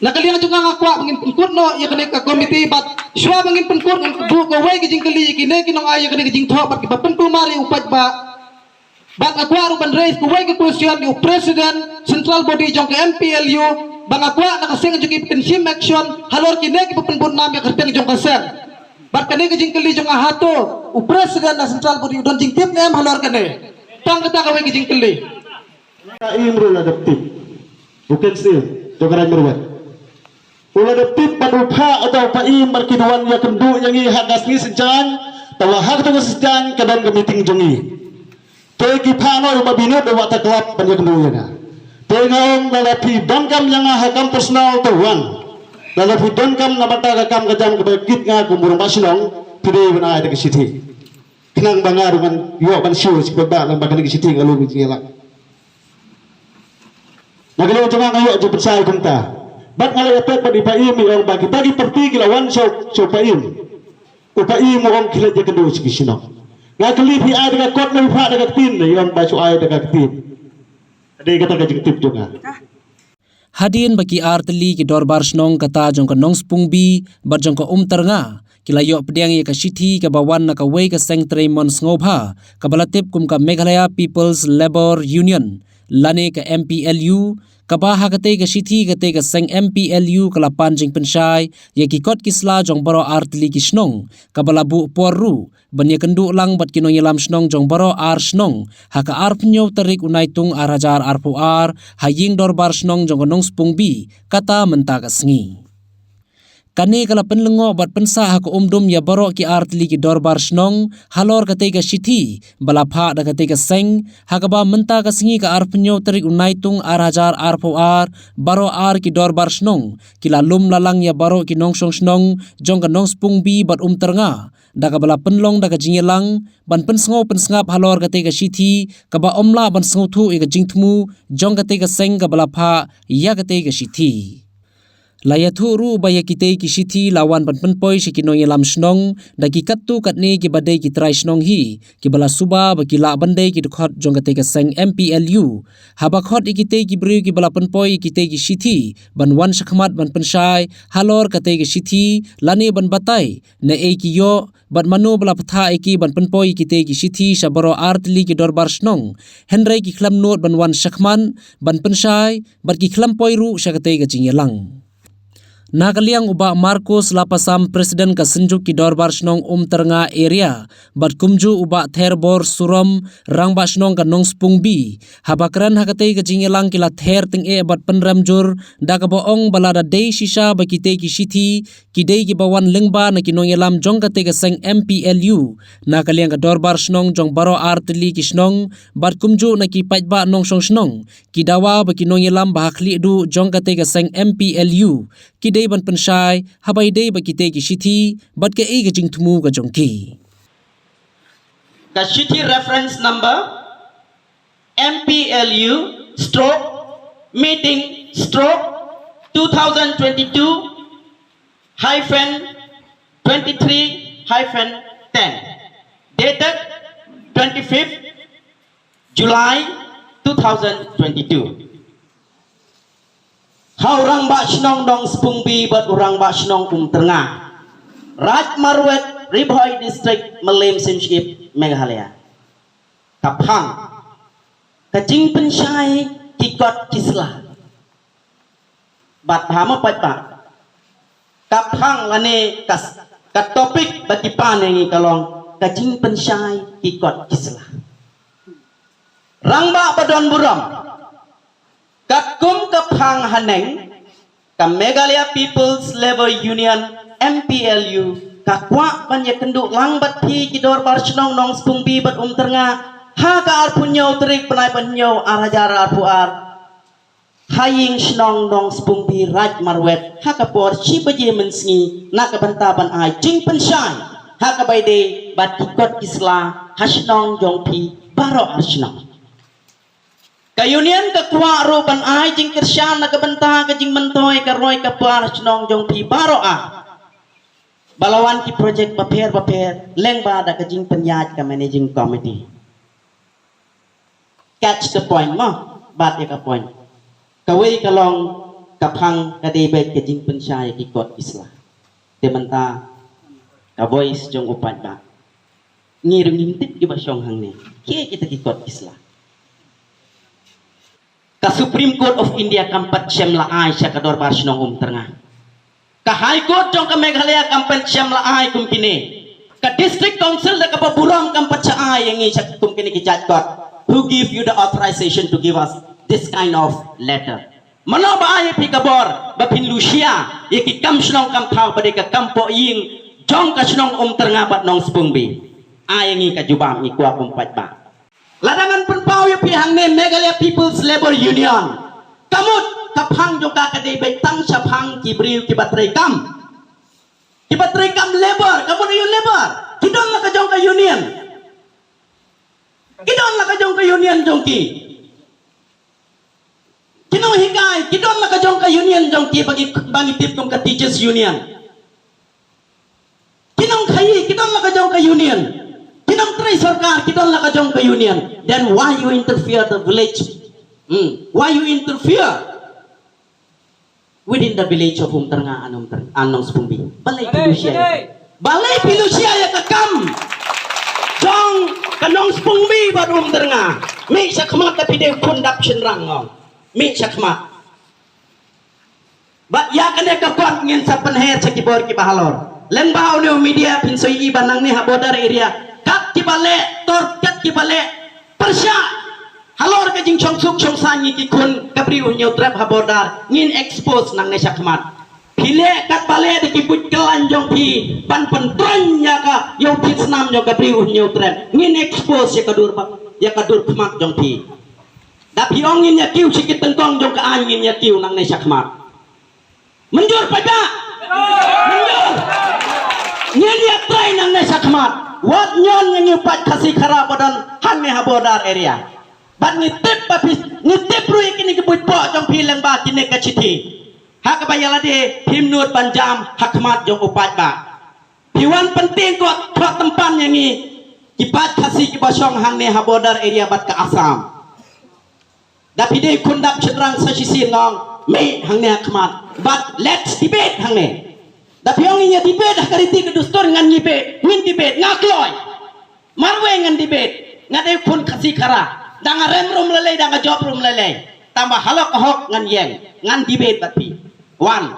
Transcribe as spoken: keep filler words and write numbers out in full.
Na ka liang jong nga nga kwah ba ngin pynkut noh ïa kane ka komiti bad shuwa ba ngin pynkut ngin buh kawei ka jingkylli ïa kine ki nongai ïa kane ka jingthoh bad kiba pynkulmar ïa u paidbah. Bad nga kwah ruh ban raise kawei ka question ïa u president central body jong ka M P L U ba nga kwah na ka seng jong ki pynshim action halor kine kiba pynbud nam ïa ka kyrteng jong ka seng. Bad kane ka jingkylli jong nga, hato u president na central body u don jingtip ne em halor kane? Tang kata kawei ka jingkylli. Ka im ruh la dep tip. Bukan sih, jong ka Raid Marwet. U la dep tip bad u phah uta u paim bad ki duwan ïa kynduh ïa ngi ha ka sngi Saitjaiñ. Te wa ha kata ka Saitjaiñ ka don ka meeting jong ngi. Te ki phah noh ïa u Bah Binod da wah ta klap ban ïa kynduh ïa nga. Te nga ong lada phi donkam ïa nga ha kam personal te wan. Lada phi donkam na bynta ka kam ka jam kaba kit nga kum u rangbah shnong, phi dei ban ai da ka shithi. Khnang ba nga ruh ngan ïoh ban shu shu ba lang ba kane ka shithi nga lum jingïalang. Na ka liang jong nga nga ïoh jingpynshai kumta. Bad nga la ïathuh bad i paim i ong ba kita ki parti ki la wan sha u paim. U paim u ong ki la ïakynduh sha ki shnong. Nga kylli phi ai da ka kot ne phi phah da ka ktien, i ong ba shu ai da ka ktien. Dei kata ka jingtip jong nga. Hadien ba ki artylli ki dorbar shnong kata jong ka Nongspung B bad jong ka Umtyrnga ki la ïoh pdiang ïa ka shithi kaba wan na kawei ka seng trei mon sngewbha kaba la tip kum ka Meghalaya People's Labour Union lane ka M P L U, kaba ha katei ka shithi katei ka seng M P L U ka la pan jingpynshai ïa ki kot ki sla jong baroh artylli ki shnong, kaba la buh por ruh ban ïakynduh lang bad ki nongïalam shnong jong baroh ar shnong ha ka arphew hynñiew tarik u Naitung ar hajar arphew ar ha ïing dorbar shnong jong ka Nongspung B kata mynta ka sngi. Kane ka la pynlyngngoh bad pynsah ha ka um dum ïa baroh ki artylli ki dorbar shnong halor katei ka shithi ba la phah da katei ka seng, ha kaba mynta ka sngi ka arphew hynñiew tarik u Naitung ar hajar arphew ar baroh ar ki dorbar shnong ki la lum la lang ïa baroh ki nongshong shnong jong ka Nongspung B bad Umtyrnga da kaba la pynlong da ka jingïalang ban pynsngew pynsngap halor katei ka shithi kaba ym lah ban sngewthuh ïa ka jingthmu jong katei ka seng kaba la phah ïa katei ka shithi. La ïathuh ruh ba ïa kitei ki shithi la wan ban pynpoi sha ki nongïalam shnong da ki katto katne kiba dei ki trai shnong hi kiba la suba ba ki lah ban dei ki dkhot jong katei ka seng M P L U. Haba khot ïa kitei ki briew kiba la pynpoi ïa kitei ki shithi ban wan shakhmat ban pynshai halor katei ka shithi lane ban batai naei ki ïoh bad mano ba la pynthah ïa ki ban pynpoi ïa kitei ki shithi sha baroh artylli ki dorbar shnong, hynrei ki khlem nud ban wan shakhmat ban pynshai bad ki khlem poi ruh sha katei ka jingïalang. Na ka liang u Bah Marcos Lapasam, President ka Synjuk ki Dorbar Shnong Umtyrnga Area bad kumjuh u Bah Therbor Surom, Rangbah Shnong ka Nongspung B, haba kren ha katei ka jingïalang ki la ther tyngeh bad pynrem jur da kaba ong ba lada dei shisha ba kitei ki shithi ki dei kiba wan lyngba na ki nongïalam jong katei ka seng M P L U, na ka liang ka dorbar shnong jong baroh artylli ki shnong bad kumjuh na ki paidbah nongshong shnong ki dawa ba ki nongïalam ba ha khlieh duh jong katei ka seng M P L U ki dei ban pynshai haba ïadei bad kitei ki shithi bad kaei ka jingthmu ka jong ki. Ka shithi reference number M P L U stroke meeting stroke two thousand twenty-two hyphen twenty-three hyphen ten, dated twenty-fifth July two thousand twenty-two. Ha u Rangbah Shnong Nongspung B bad u Rangbah Shnong Umtyrnga, Raid Marwet, Ri Bhoi District, Mylliem Siem Ship, Meghalaya. Ka phang ka jingpynshai ki kot ki sla. Bad ha ma pat ba ka phang lane ka, ka topic ba ki pan ïa ngi ka long ka jingpynshai ki kot ki sla. Rangbah ba don burom, katkum ka phang haneng, ka Meghalaya People's Labour Union, M P L U, ka kwah ban ïakynduh lang bad phi ki dorbar shnong Nongspung B bad Umtyrnga ha ka arphew hynñiew tarik bnai ba hynñiew ar hajar arphew ar ha ïing shnong Nongspung B, Raid Marwet, ha ka por shi baje mynsngi na ka bynta ban ai jingpynshai ha kaba ïadei bad ki kot ki sla ha shnong jong phi baroh ar shnong. Ka Union ka kwah ruh ban ai jingkyrshan na ka bynta ka jingmyntoi ka roi ka par shnong jong phi baroh ar ba la wan ki project bapher bapher lyngba da ka jingpynïaid ka Managing Committee. Catch the point mo, bat ïa ka point. Kawei ka long Ka phang ka dei beit ka jingpynshai ïa ki kot ki sla. Te mynta ka voice jong u paidbah. Ngi ruh ngim tip kiba shong hangne. Ki kita ki kot ki sla. Ka Supreme Court of India kam pat shem la ai sha ka dorbar shnong Umtyrnga. Ka High Court jong ka Meghalaya kam pat shem la ai kum kine. Ka District Council da kaba burom kam pat sha ai ïa ngi sha kum kine ki judge court. Who give you the authorization to give us this kind of letter? Mano ba ai ïa phi ka bor ba phin lushia ïa ki kam shnong kam thaw ba dei ka kam pohïing jong ka shnong Umtyrnga bad Nongspungbi? Ai ïa ngi ka jubab, ngi kwah kum paidbah. Lada ngan pynpaw ïa phi hangne, Meghalaya People's Labour Union, ka mut ka phang jong ka ka dei beit tang shaphang ki briew kiba trei kam. Kiba trei kam labour, ka mut ïa u labour. Ki don la ka jong ka union. Ki don la ka jong ka union jong ki. Ki nonghikai, ki don la ka jong ka union jong ki, ba ngi, ba ngi tip kum ka teachers union. Ki nongkhaii, ki don la ka jong ka union. Ki nongtrei sorkar, ki don la ka jong ka union. Then why you interfere the village? Hmm. Why you interfere within the village of Umtyrnga and Umtyr-, and Nongspungbi? Balei phi lushia? Balei phi lushia ïa ka kam jong ka Nongspungbi bad Umtyrnga? Mih shakhmat, da phi dei khun dap shynrang, ong. Mih shakhmat. Bad ïa kane ka kot ngin sa pynher sha ki bor kiba halor. Lyngba une u media phin sa ïohi ba nangne ha border area, kat kiba leh tor, kat kiba leh pyrshah halor ka jingshong suk shong saiñ ïa ki khun ka Bri u Hynñiewtrep ha border, ngin expose nangne shakhmat. Phi leh katba leh da ki buit kyllain jong phi ban pyntroiñ ïa ka, ïa u thied snam jong ka Bri u Hynñiewtrep, ngin expose ïa ka dur ba, ïa ka dur khmat jong phi. Da phi ong ngin ïa kiew sha ki tyngkong jong ka aiñ, ngin ïa kiew nangne shakhmat. Mynjur paidbah? Mynjur. Ngin ïa trai nangne shakhmat. Wat ñion ïa ngi u paid Khasi Khara ba don hangne ha border area. Bad ngi tip ba phi, ngi tip ruh ïa kine ki buit poh jong phi lyngba kine ka shithi. Ha kaba ïa lade phim nud ban jam ha khmat jong u paidbah. Phi wan pyntieng kot, kot tympan ïa ngi ki paid Khasi kiba shong hangne ha border area bad ka Assam. Da phi dei khun dap shynrang sa shisien, ong, mih hangne ha khmat. Bad let's debate hangne. Da phi ong ngin ïa debate ha ka riti ka dustur, ngan debate, ngin debate, nga kloi. Marwei ngan debate, nga dei khun Khasi Khara. Da nga rem ruh ym lei lei, da nga jop ruh ym lei lei. Tangba halor ka hok ngan ïeng, ngan debate bad phi. Wan.